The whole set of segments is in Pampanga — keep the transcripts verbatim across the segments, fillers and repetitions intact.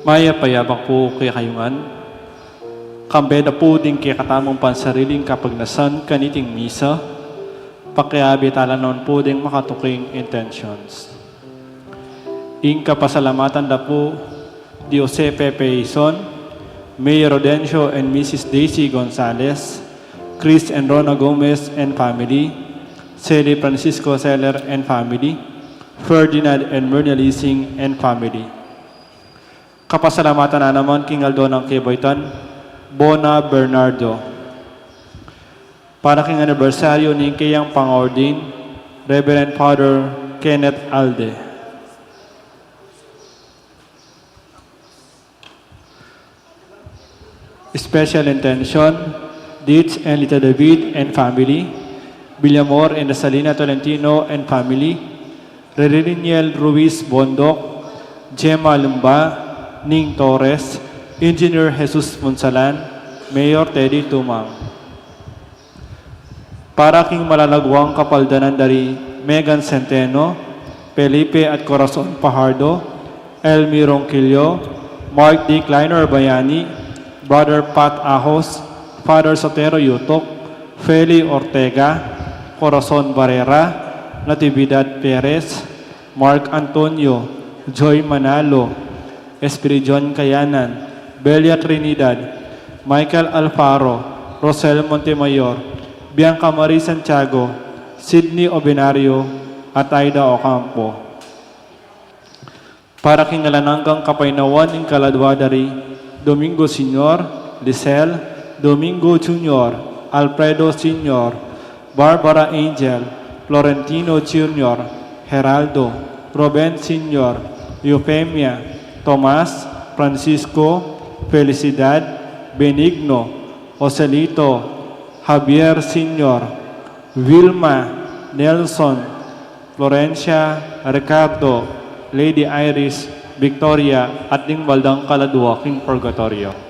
Mayap a yabak pu kekayu ngan. Kambe da pu ding kekatamung pansariling kapagnasan kaniting misa, pakiabe tala naman pu ding makatuking intentions. Ing kapasalamatan da pu di Jose Pepe Ison, Mayor Rodencio and Missus Daisy Gonzalez, Chris and Rona Gomez and family, Sally Francisco Seller and family, Ferdinand and Myrna Lising and family. Kapasalamatan na naman king aldo nang kebaitan, Bona Bernardo. Para king anibersaryo ning keyang pang-ordain, Reverend Father Kenneth Alde. Special intention, Ditch and Lita David and family, Villamor and Rosalina Tolentino and family, Reriniel Ruiz Bondoc, Gemma Lumba, Ning Torres, Engineer Jesus Punsalan, Mayor Teddy Tumang. Para king malalaguang kapaldanan dari Megan Centeno, Felipe at Corazon Pajardo, Elmi Ronquillo, Mark D. Kleiner Bayani, Brother Pat Ahos, Father Sotero Yutok, Feli Ortega, Corazon Barrera, Natividad Perez, Mark Antonio, Joy Manalo, Espiridion Kayanan, Belia Trinidad, Michael Alfaro, Rosel Montemayor, Bianca Marie Santiago, Sydney Obenario, at Aida Ocampo. Para king alang anggang kapaynawan ning kaladua dari Domingo Senior, Lisel, Domingo Junior, Alfredo Senior, Barbara Angel, Florentino Junior, Geraldo, Ruben Senior, Eufemia, Tomas, Francisco, Felicidad, Benigno, Joselito, Javier Senior, Vilma, Nelson, Florencia, Ricardo, Lady Iris, Victoria, at ding baldang kaladua king purgatoryo.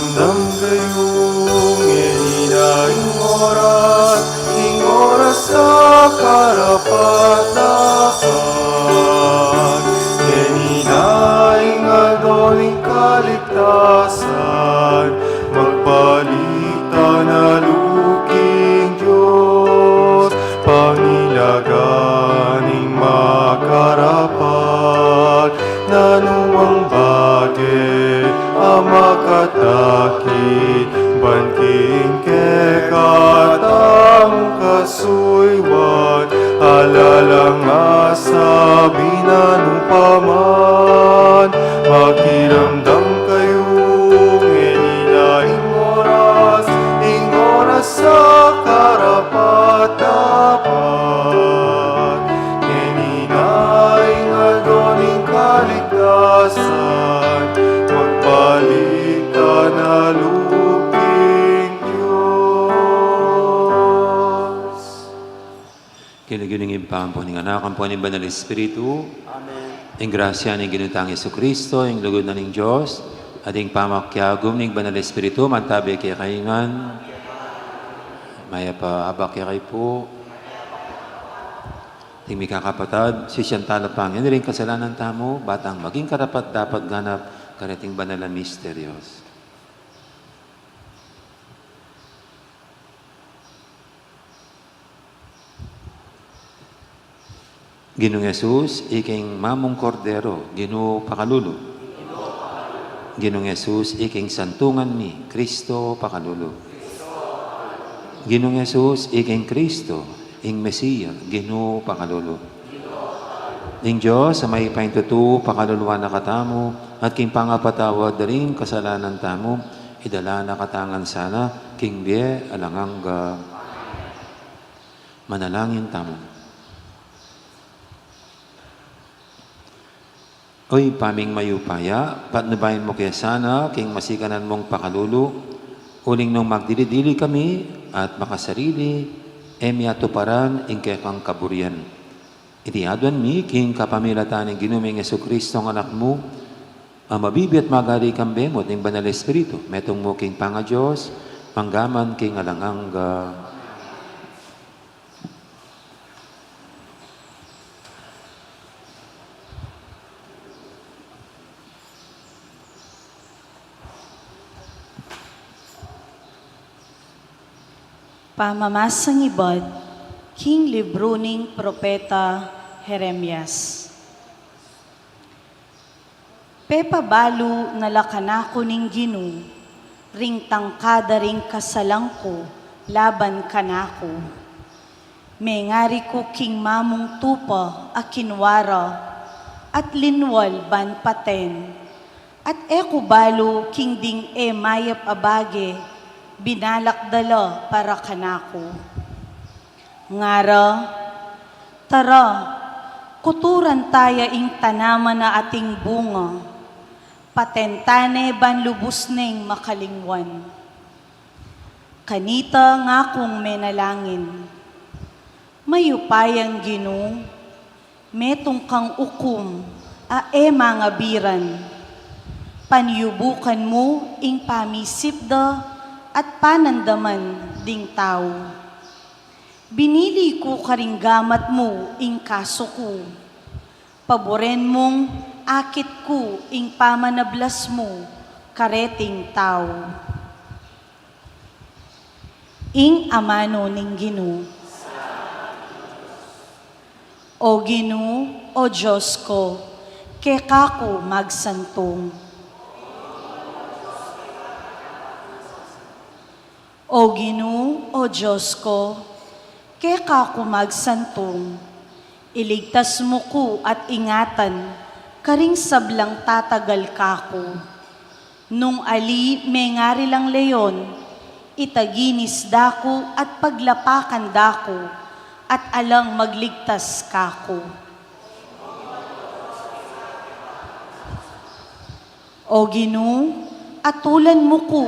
Damdamin yu, ngeni na ing oras, ing oras na karapat-dapat. Ngeni na ing aldo ning kaligtasan, magbalik tana lugud king Dios, pangilagan ing makarapat. Nanu mang bage a makatakit ban king kekatamung kasuyuan, ala lang asabi nanu pa man. Makiramdam kayu, ngeni na ing oras, ing oras a karapat-dapat. Ngeni na ing aldo ning kaligtasan, magbalik tana lugud king Dios. King lagyu ning Ibpa, ampo ning Anak, ampo ning Banal Espiritu. Amen. Ing grasya ning Ginu tang Jesucristo, ing lugud na ning Dios, at ing pamakiagum ning Banal Espiritu, mantabi kekayu ngan. Mayap a abak kekayu pu. Ding mikakapatad, sisian tala pangin ring kasalanan tamu, ba tang maging karapat-dapat ganap kareting banal a misteryos. Ginung Jesus, iking mamung Kordero, Ginu pakalulu. Ginung Jesus, iking santungan mi, Kristo pakalulu. Ginung Jesus, iking Kristo, ing Mesia, Ginu pakalulu. Ing Dios a mayupaya king tutu, pakaluluan na katamu, at king pangapatawad da ring kasalanan tamu, idala na katamu ngan sana king bie alang angga. Manalangin tamu. O Ibpa ming mayupaya, patnubayan mu ke sana king masikanan mung pakalulu, uling nung magdili-dili kami at makasarili, e mi atuparan ing kekang kaburian. Iti aduan mi king kapamilatan ning Ginu ming Jesucristo, ing Anak mu, a mabibie at magari kambe mu at ning Banal Espiritu, metung mu king pangaDios, mangga man king alang angga. Pamamasang ibat king libru ning propeta Jeremias. Pepabalu na la kanaku ning Ginu ring tangka da ring kasalan ku laban kanaku. Mengari ku king mamung tupa a kinua ra at linwal ban paten, at e ku balu king ding e mayap a bage binalak da la para kanaku. Ngara, tara, kuturan taya ing tanaman a ating bunga, paten tane ban lubus neng makalingwan. Kanita ngakung menalangin. Mayupayang Ginu, metung kang ukum a e mangabiran. Panyubukan mu ing pamisip da at panandaman ding tau. Binili ku karing gamat mu ing kasu ku. Paburen mung akit ku ing pamanablas mu kareting tau. Ing amanu ning Ginu. O Ginu, o Dios ku, keka ku magsantung. O Ginu, o Dios ku, keka ku magsantung. Iligtas mu ku at ingatan karing sablang tatagal kaku. Nung ali mengari lang leon, itaginis da ku at paglapakan da ku, at alang magligtas kaku. O Ginu, atulan mu ku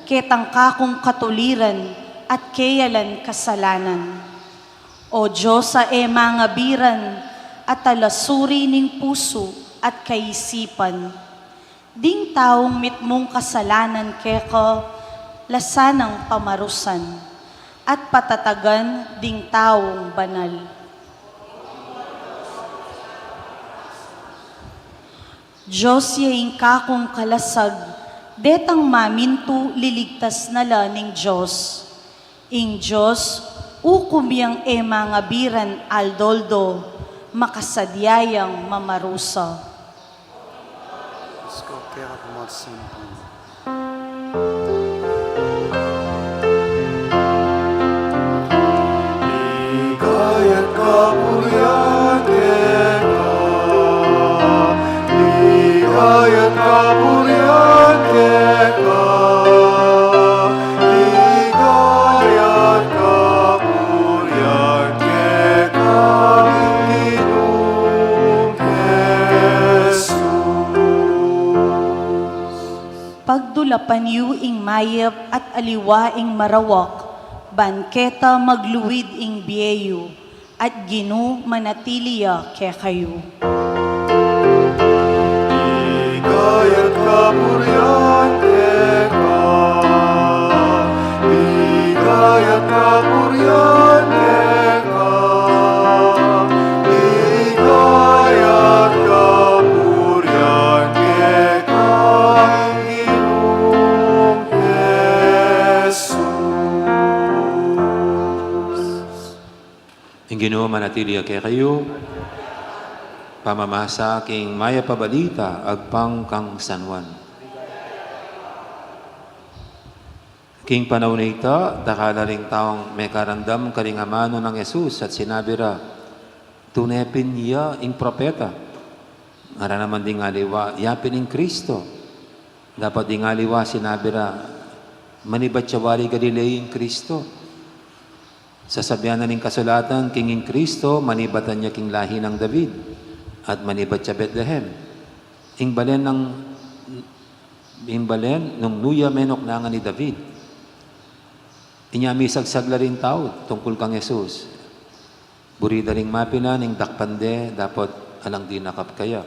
ketang kakung katuliran at keyalan kasalanan. O Dios a e mangabiran, a talasuri ning pusu at kaisipan. Ding taung mitmung kasalanan keka, lasan nang pamarusan, at patatagan ding taung banal. Dios, ya ing kakung kalasag, detang mamintu liligtas na la ning Dios. Ing Dios, ukum yang e mangabiran aldo-aldo, makasadya yang mamarusa. Dios ko, keka ku magsimba. Ligaya't kapurian keka, ligaya't kapurian keka, ligaya't kapurian keka, Ginung Jesus. Pagdulapan yu ing mayap at aliwa ing marawak, ban keta magluid ing bie yu, at Ginu manatili ya kekayu. Ligaya't kapurian keka, ligaya't kapurian keka, ligaya't kapurian keka, Ginung Jesus. Ing Ginu manatili ya kekayu. Pamamasa king mayap a balita agpang kang San Juan. King panaun a ita, dakal la ring taung mekaramdam karing amanu nang Jesus at sinabi ra, "Tune pin ya ing propeta." Ngara naman ding aliwa, "Ya pin ing Kristo." Dapat ding aliwa sinabi ra, "Manibat ya wari Galilea ing Kristo. Sasabian na ning kasulatan king ing Kristo, manibatan ya king lahi nang David, at manibat ya Betlehem, ing balen nang, ing balen nung nu ya menuknangan i David." Inya misagsag la ring tau tungkul kang Jesus. Buri da ring mapilan ing dakpan de, dapot alang dinakap kaya.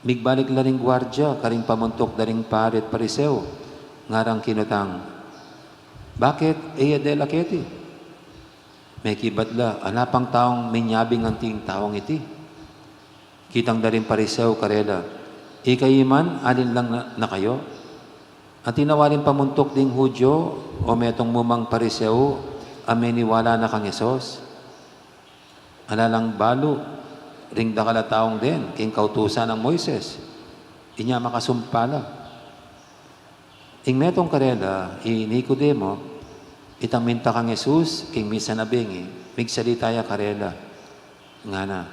Migbalik la ring guardia karing pamuntuk da ring pari at Pariseo, ngarang kinutang, "Bakit e ya dela keti?" Mekibat la, "Ala pang taung minyabing anting taung iti." Kitang da ring Pariseo karela, "Ikayu man, alin lang na, na kayu?" Atin la waring pamuntuk ding Judio o metung mu mang Pariseo a meniwala na kang Jesus? Ala lang balu ring dakal a taung den king kautusan nang Moises, inya makasumpa la. Ing metung karela, i Nicodemo, itang minta kang Jesus king misan a bengi, migsalita ya karela, ngana,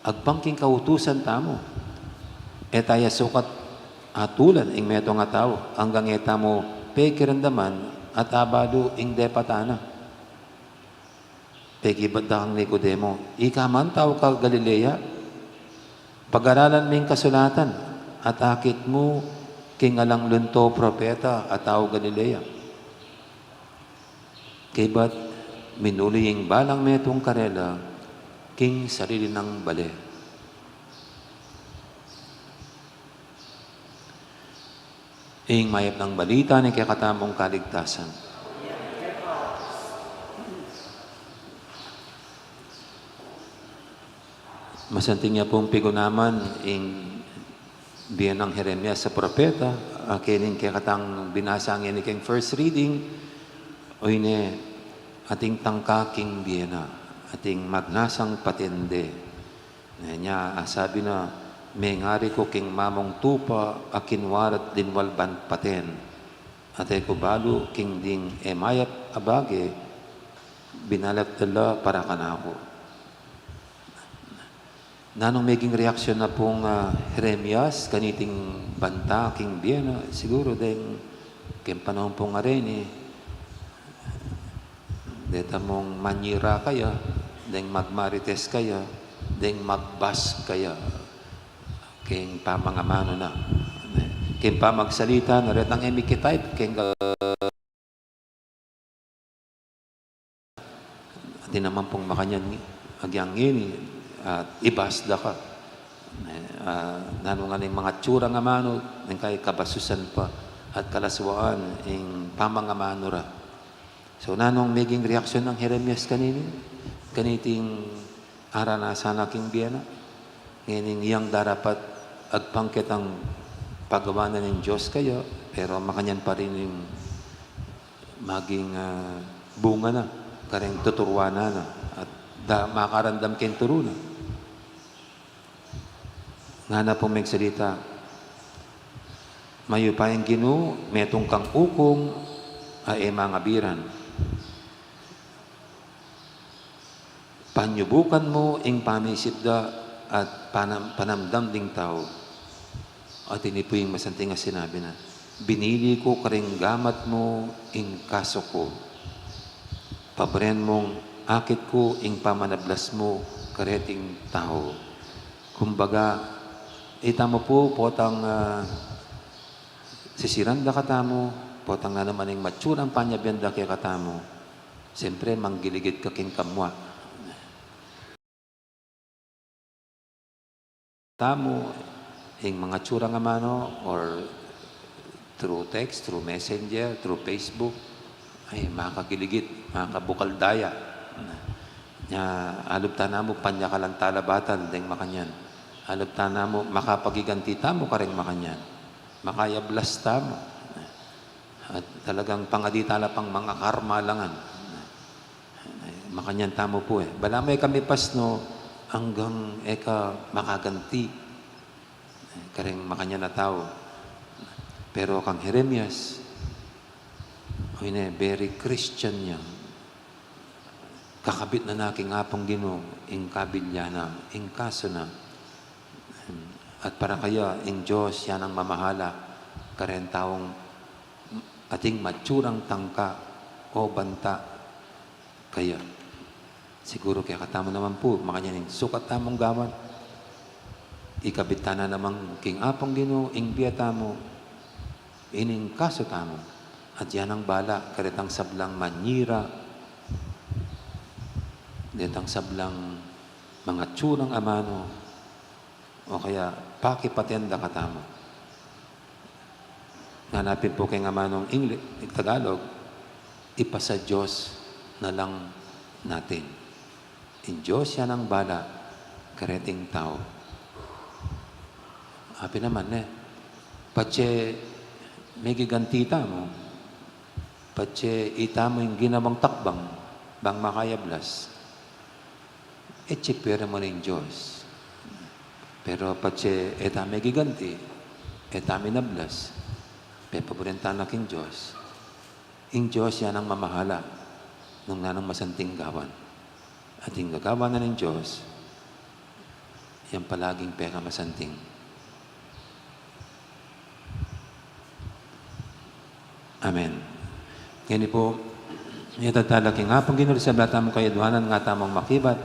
"Agpang king kautusan tamu, e taya sukat atulan ing metung a tau anggang e tamu pekiramdaman at abalu ing depatan na." Pekibat da kang Nicodemo, "Ika man tau ka Galilea? Pagaralan me ing kasulatan at akit mu king alang lunto propeta a tau Galilea." Kaybat minuli ing balang metung karela king sarili nang bale. Ing mayap nang balita ning kekatamung kaligtasan. Masanting ya pung pigunaman ing bie nang Jeremias a propeta, a keni ing kekatang binasa ngeni king first reading, oyni, ating tangka king bie na, ating magnasang paten de. Nenya, a sabi na, "Mengari ku king mamung tupa a kinwarat dinwal ban paten, at e ku balu king ding e mayap a bage binalat da la para kanaku." Nanung meging reaksyun na pung, ah, Jeremias kaniting banta king bie na? Siguru deng king panaun pung areni, deta mung manyira kaya, deng magmarites kaya, deng magbas kaya, king pamangamanu na, king pamagsalita na, retang e mikitype king, ah, Atin naman pung makanyan, agyang ngeni, at ibas da ka. Eh, ah, nanu ngan ing mga tsurang amanu, ning kay kabasusan pa at kalaswaan ing pamangamanu ra. So, nanung meging reaksyon nang Jeremias kanini? Kaniting aranasan na king bie na. Ngening yang darapat agpang ketang pagawan na ning Dios kaya, pero makanyan pa rin ing maging, ah, bunga na, kareng tuturuan na, at da-, makarandam keng turu na. Ngana pung megsalita, mayupayang Ginu, metung kang ukung a e mangabiran. Panyubukan mu ing pamisip da at panam-, panamdam ding tau. At ini pu ing masanting a sinabi na, binili ku karing gamat mu ing kaso ku. Paburen mung akit ku ing pamanablas mu kareting tau. Kumbaga, ita mu pu, potang, ah, sisiran da katamu, potang nanu man ing matsurang panyabian da kekatamu, siyempre, manggiligid ka king kamwa. Tamu, ing mga tsurang amanu, or through text, through messenger, through Facebook, ay, makagiligid, makabukal daya. Nya, alub ta namu panyakalan talabatan deng makanyan. Alub ta namu makapagiganti tamu kareng makanyan. Makayablas tamu. At talagang pangadi tala pang mga karma langan. Makanyan tamu pu e. Balamu e ka mipasno anggang e ka makaganti kareng makanyan a tau. Pero kang Jeremias, o ine, very Christian ya. Kakabit na na king Apung Ginu ing kabilya na, ing kaso na. At para kaya, ing Dios ya nang mamahala kareng taung ating matsurang tangka o banta kaya. Siguru kekatamu naman pu, makanyan ing sukat tamung gawan, ikabit ta na naman king Apung Ginu ing bie tamu, ining kaso tamu. At ya nang bala karetang sablang manyira, detang sablang mga tsurang amanu, o kaya pakipaten da katamu. Ngana pin pu keng amanung Ingli-, Tagalog, ipasa Dios na lang natin. Ing Dios ya nang bala kareting tau. Apin naman, ne, patse megiganti tamu, patse itamu ing ginawang takbang bang makayablas, e, chipera mu ning Dios. Pero patse e ta megiganti, e ta minablas, pepaburen ta na king Dios. Ing Dios ya nang mamahala nung nanung masanting gawan. At ing gagawan na ning Dios, yang palaging pekamasanting. Amen. Ngeni pu, iyatad tala king Apung Ginu, ing sabla tamung kayadwanan, nga tamung makibat,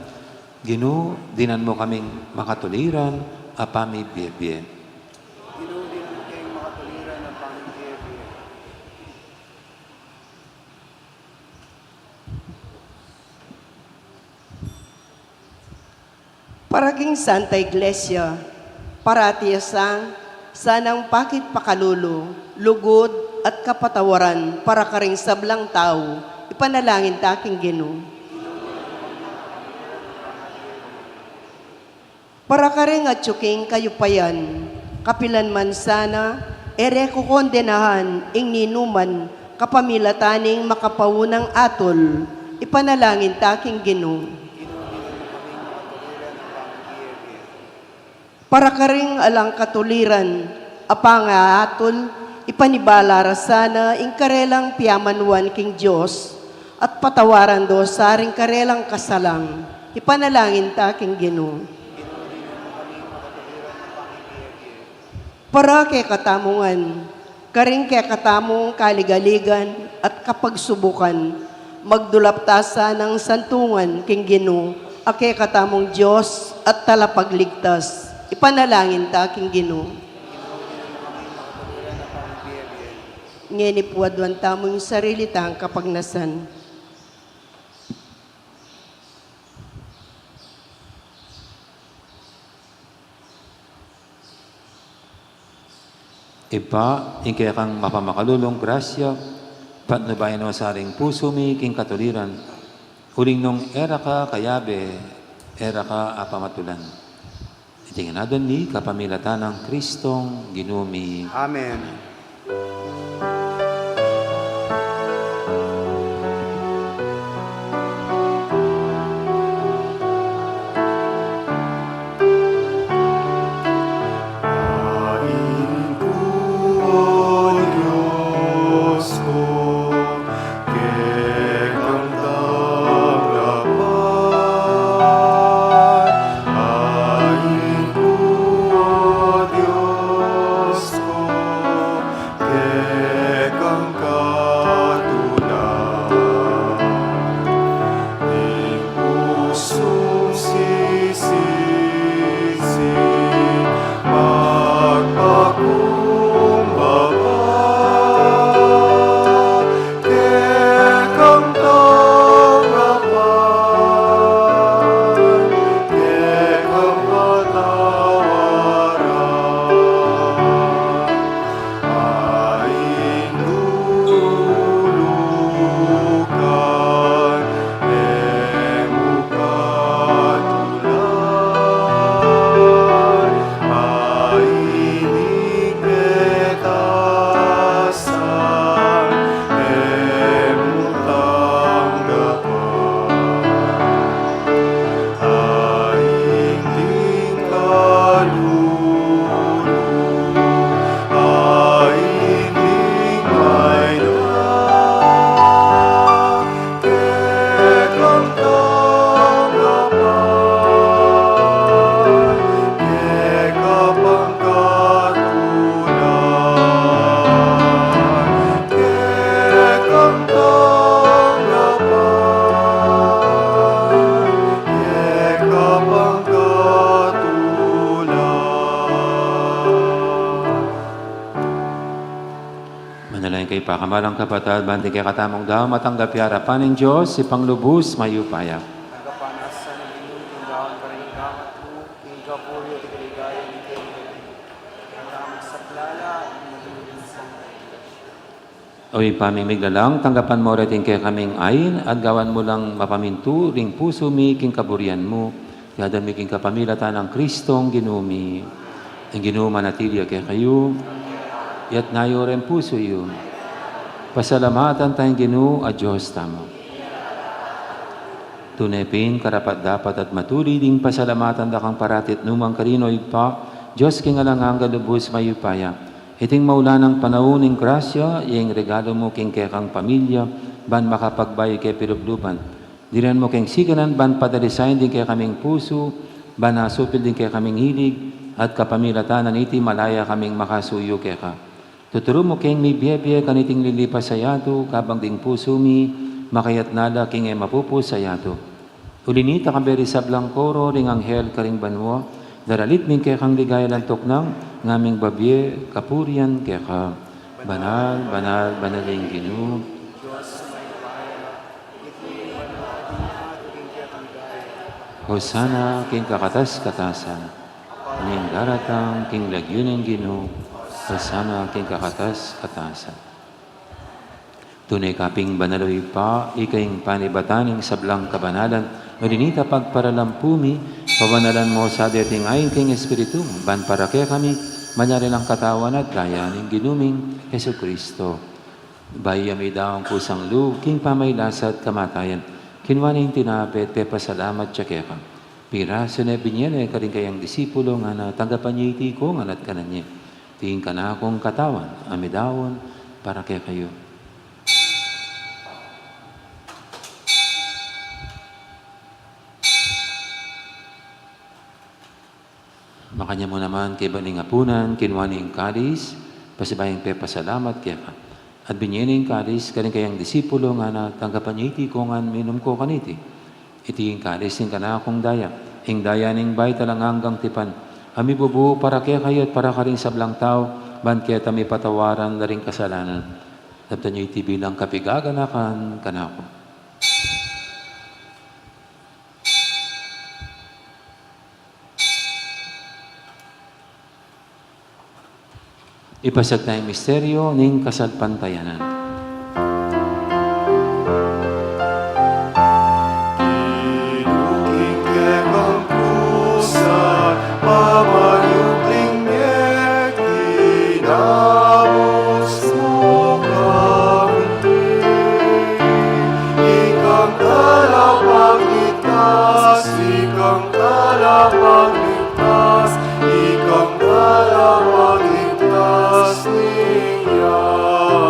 Ginu, dinan mu kaming makatuliran a pamibiebie. Ginu, dinan mu kaming makatuliran a pamibiebie. Para king Santa Iglesia, parati ya sa, sanang pakit pakalulu, lugud, at kapatawaran para karing sablang tau, ipanalangin ta king Ginu. Para karing atyu king kayupayan, kapilan man sana, e re kokondenahan ing ninuman kapamilatan ning makapaunang atul, ipanalangin ta king Ginu. Para karing alang katuliran a pangaatul, ipanibala ra sana ing karelang piamanuan king Dios, at patawaran do sa ring karelang kasalang, ipanalangin ta king Ginu. Para kekatamu ngan, karing kekatamung kaligaligan at kapagsubukan, magdulap ta sanang santungan king Ginu, a kekatamung Dios at Talapagligtas. Ipanalangin ta king Ginu. Ngeni pu, aduan tamu ing sarili tang kapagnasan. Ibpa, ing kekang mapamakalulung grasya, patnubayan no sa ring pusu mi king katuliran, uling nung e ra ka kayabe, e ra ka apamatulan. Iti ngan adwan mi kapamilatan nang Kristong Ginu mi. Amen. Ain ku, o Dios ku, kekang tanggapan. Ain ku, o Dios ku, kekang katulan. Ing pusung sisisi, magpakumbaba, kekang tanggapan, kekang patawaran. Ain lulukan, e mu katulan. Ain petasan, e mu tanggapan. Ain ding kalulu, ain ding maila, kekang tanggapan, keka pang katulan, kekang tanggapan, keka pang katulan. Manalangin kayu, pakamalan kung kapatad, ban ding kekatamung daun matanggap ya king arapan ning Dios, Ibpang lubus mayupaya. Tanggapan na sa ning Ginu ing daun karing gamat mu, king kapurian at kaligayan ning Dios. Ing daun saplala, ing matuling santa. O Ibpa ming miglalang, tanggapan mu reting kekaming ain, at gawan mu lang mapamintu ring pusu mi king kaburian mu. Adwan mi king kapamilatan nang Kristong Ginu mi. Ing Ginu manatili ya kekayu. Iyatas yu ring pusu yu. Pasalamatan taya ing Ginu a Dios tamu. Tune pin karapat-dapat at matulid ing pasalamatan da kang parati at nukarin man, Ibpa, Dios king alang angga, lubus mayupaya. Iting maulan a panaun ning grasya, ing regalu mu king kekang pamilya, ban makapagbayu ke pilubluban. Dirinan mu keng sikanan ban padalisayan ding kekaming pusu, ban asupil ding kekaming hilig, at kapamilatan na niti malaya kaming makasuyu keka. Tuturu mu keng mibie-bie kaniting lilipas a yatu, kabang ding pusu mi makayatna la king e mapupus a yatu. Uli nita, kayabe ring sablang koro ring anghel karing banua, daralit mi ing kekang ligaya, lantuk nang ngaming babie kapurian keka. Banal, banal, banal ing Ginu. Hosana king kakatas-katasan. Ing daratang king lagyu ning Ginu, hosana king kakatas-katasan. Tune ka pin banal, o Ibpa, ika ing panibatan ning sablang kabanalan, uli nita pagparalampu mi, pabanalan mu sa deting ain king Espiritu mu, ban para kekami, malyari lang katawan at daya ning Ginu ming Jesucristo. Bayu ya midaun kusang lub king pamagkasakit at kamatayan, kinua ne ing tinape at pepasalamat ya keka. Pirasu ne, binie ne karing kayang disipulo, ngana, tanggapan ye iti ikayu ngan at kanan ye. Iti ing kanakung katawan a midaun para kekayu. Makanyan mu naman kaybat ning apunan, kinua ne ing kalis, pasibayu yang pepasalamat keka. At binie ne ing kalis karing kayang disipulo, ngana, tanggapan ye iti ikayu ngan, minum kayu kaniti. Iti ing kalis ning kanakung daya, ing daya ning bayu at alang anggang tipan, a mibubu para kekayu at para karing sablang tau, ban keta mipatawaran la ring kasalanan. Daptan ye iti bilang kapaganakan kanaku. Ipasiag taya ing misteryo ning kasalpantayanan. King kekang krus at pamanyubling mie, kinabus mu kami. Ikang talapagligtas, ikang talapagligtas, ikang talapagligtas ning yatu.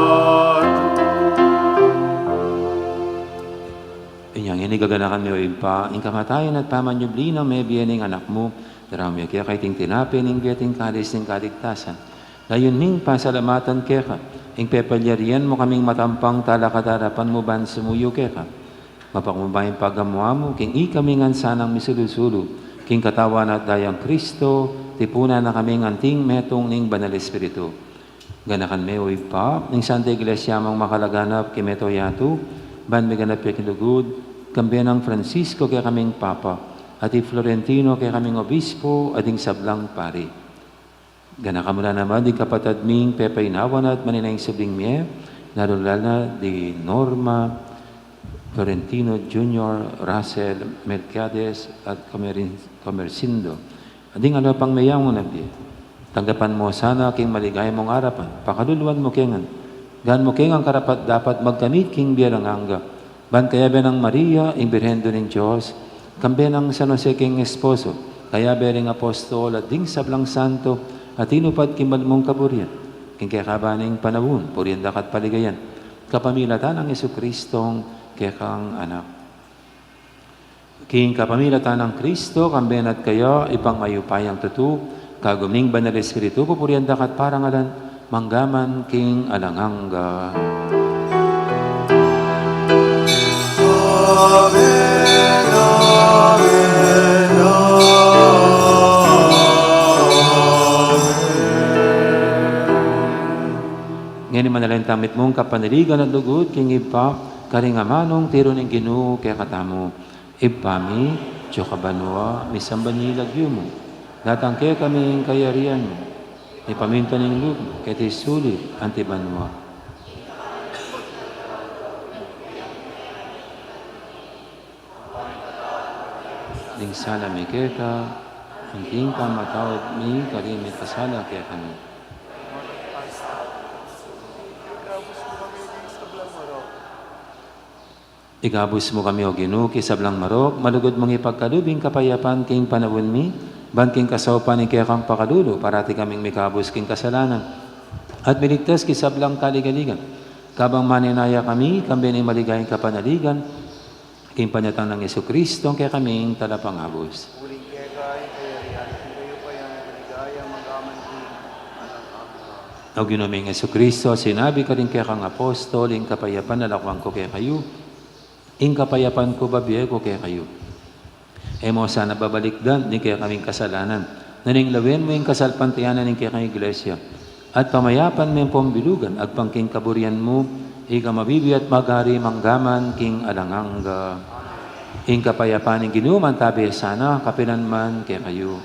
Inya ngeni gaganakan mi, O Ibpa, ing kamatayan at pamanyubli nang mebie ning Anak mu. Daraun mi keka iting tinape ning bie at ing kalis ning kaligtasan. Layun ming pasalamatan keka ing pepalyarian mu kaming matampang talakad king arapan mu ban sumuyu keka. Mapakumbaba ing pagamu-amu king ikami ngan sanang misulu-sulu king katawan at dayang Kristo, tipunan na kaming anting metung ning Banal Espiritu. Ganakan me, O Ibpa, ing Santa Iglesia mung makalaganap king mabilug a yatu, ban miganap ya king lugud, kambe nang Francisco kekaming Papa, at i Florentino kekaming Obispo, at ding sablang pari. Ganakan mu la naman ding kapatad ming pepainawa na at manenaya king subling mie, lalu-lalu na di Norma, Florentino Junior, Russell, Melquiades, at Comerin-, Comercindo. At ding alang pang meyangu na bie. Tanggapan mu sana king maligaya mung arapan, pakaluluan mu ke ngan. Gawang mu ke ngan karapat-dapat magkamit king bie alang angga. Ban kayabe nang Maria, ing Birhen Indu ning Dios, kambe nang San Jose king esposo, kayabe ring apostol at ding sablang santo a tinupad king mal mung kaburian, king kekaban ning panaun, purian da ka at paligayan, kapamilatan nang Jesucristong kekang Anak. King kapamilatan nang Kristo, kambe na at kaya, Ibpang mayupayang tutu, kagum ning Banal Espiritu, pupurian da ka at parangalan, mangga man king alang angga. Amen, amen, amen. Ngeni manalangin tamu mitmung kapanaligan at lugud king Ibpa, karing amanung tiru ning Ginu kekatamu. Ibpa mi, atsu ka banua, misamban ya ing lagyu mu. Datang kekami ing kayarian mu. Mipamintuan ing lub mu, keti sulip anti banua. Ding sala mi keka, anti ing pamatawad mi karing mikasala kekami. Ikabus mu kami, O Ginu, king sablang marok, malugud mung ipagkalub ing kapayapan king panaun mi, ban king kasaupan ning kekang pakalulu, parati kaming mikabus king kasalanan, at miligtas king sablang kaligaligan. Kabang manenaya kami, kambe ning maligayang kapanaligan, king panyatang nang Jesucristo, a kekaming talapangabus. Uling keka ing kayarian, ing kayupayan, ing ligaya, mangga man king alang angga. O Ginu ming Jesucristo, sinabi mu karing kekang apostol, ing kapayapan lakuan ku kekayu, ing kapayapan ku bibie ku kekayu. E mu sana babalikdan ding kekaming kasalanan, nune lawen mu ing kasalpantayanan ning kekang Iglesia, at pamayapan me ampong bilugan agpang king kaburian mu, ika a mabibie at magari mangga man king alang angga. Ing kapayapan ning Ginu mantabe sana kapilan man kekayu.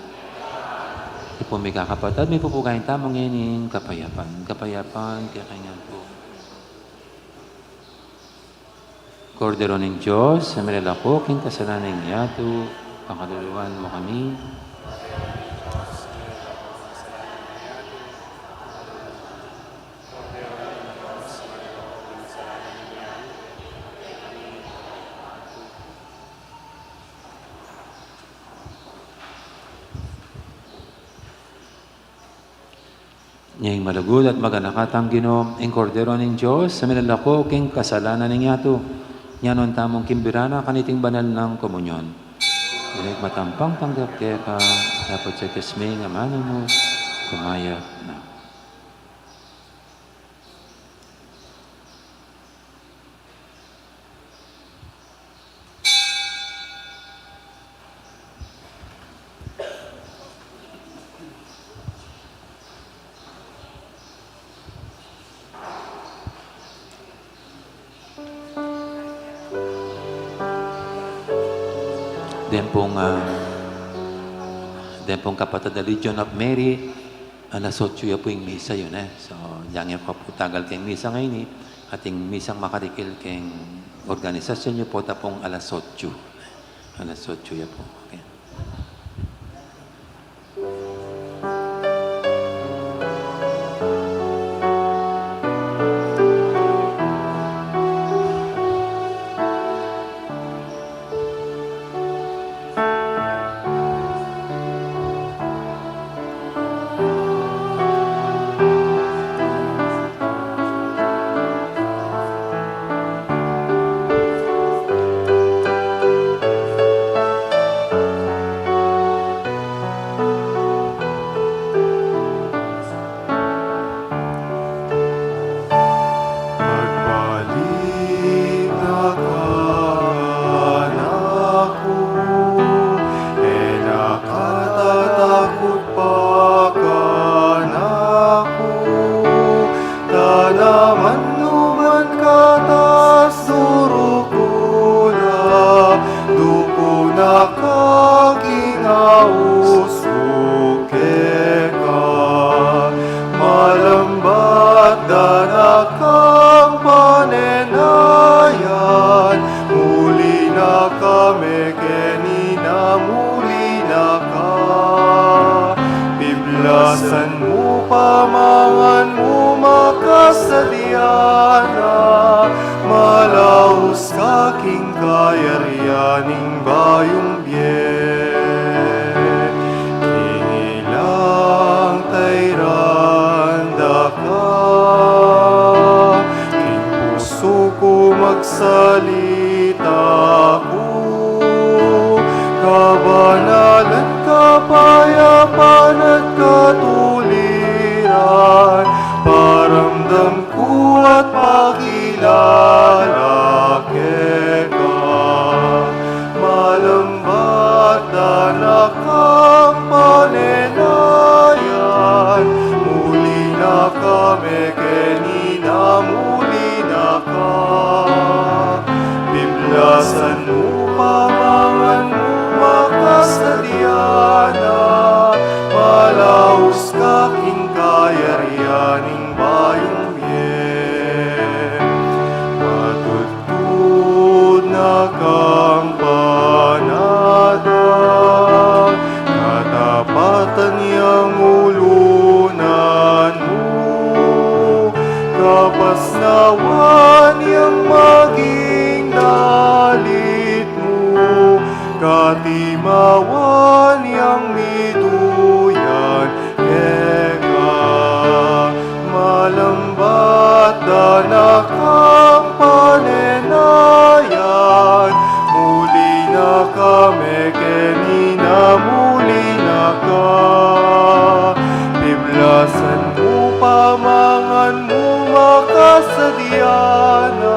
Ipun mi kakapatad, mipupugayan tamu ngeni ing kapayapan. Kapayapan kekayu ngan pu. Kordero ning Dios, a milalako king kasalanan ning yatu, pakaluluan mu kami. Nya ing malugud at maganaka tang Ginu, ing Kordero ning Dios, a milalako king kasalanan ning yatu. Nya nuan tamung kimbira na kaniting banal nang komunyon. Inig matampang tanggap keka, dapot sa kesming amanu mu, kumayap na. Deng pung, ah, deng pung kapatad a Legion of Mary, Alas otso ya pu ing misa yu, e. So, yang ya pu tagal keng misa ngeni, ating misang makarikil keng organisasyun yu pu, ta pung alas otso. Alas otso ya pu. Okay. Magbalik na ka kanaku, e na ka tatakut pa kanaku, ta naman nu man katas durukul la, dukun na ka king aus ku keka. Malambat da na kang panenayan, muli na ka me keni na muli na ka. Piblasan mu pamangan mu makasadya na, malaus ka king kayarian ning bayung bie. King ilang tairan da ka, king pusu ku magsalita ku, kabanalan, kapayapan at katuliran, paramdam ku at pakilala keka. Malambat da na kang panenayan, muli na ka me keni na muli na ka. Piblasan mu pamangan mu makasadya na, malaus ka king kayarian ning bayung bie. Matud tud na kang panatag, katapatan yang ulunan mu, kapasnawan yang maging dalit mu, katimawan yang mituyan keka. Malambat da na kang panenayan, muli na ka me keni na muli na ka. Piblasan mu pamangan mu makasadya na,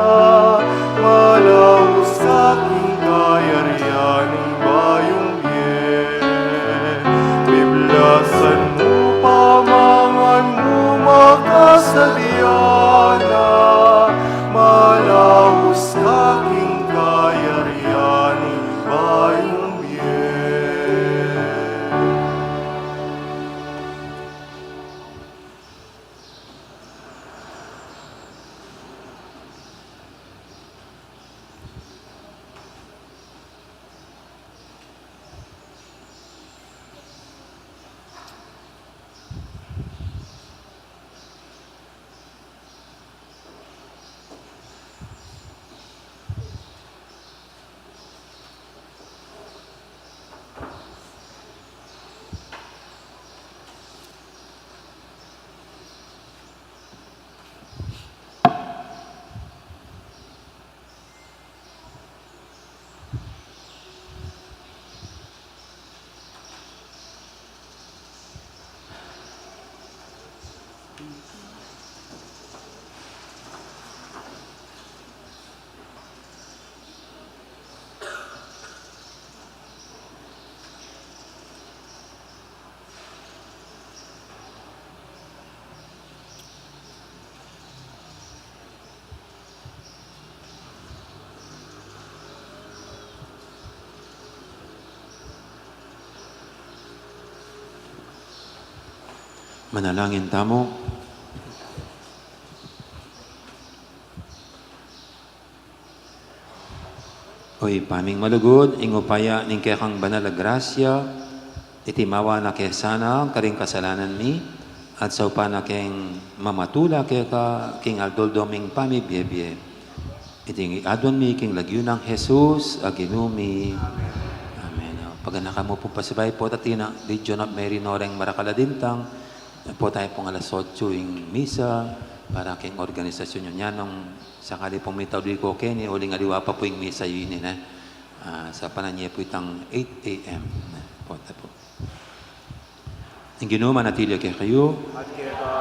malaus ka king kayarian ning bayung bie. Piblasan mu pamangan mu makasadya na, malaus ka king kayarian ning bayung bie. Manalangin tamu. O Ibpa ming malugud, ing upaya ning kekang banal a grasya, iti mawa na ke sana karing kasalanan mi, at saupan na keng mamatula keka king aldo-aldo ming pamibie-bie. Iti aduan mi king lagyu nang Jesus a Ginu mi. Amen. Paganakan mu pung pasabay pu, atin ing Legion of Mary, Noreng Marakal a Lintang, pu tamu pung alas otso ing misa, para king organisasyun yu, nung sakali pung mitauli ko keni, uling aliwa pa pu ing misa yu ini, ne? Ah, sapanan ye pu itang eight A M. Pu tamu pu. Ing Ginu manatili kekayu. At keka.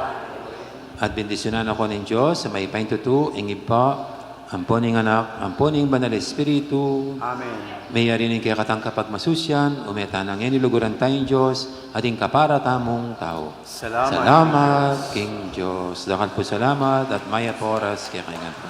At bendisyunan na kayu ning Dios a mayupaya king tutu, ing Ibpa, ampo ning Anak, ampo ning Banal Espiritu. Amen. Meyari ning kekatang kapagmasusian, ume tana ngeni luguran taya ing Dios, at ing kapara tamung tau. Salamat. Salamat king Dios. Dakal pung salamat at mayap a oras kekayu ngan pu.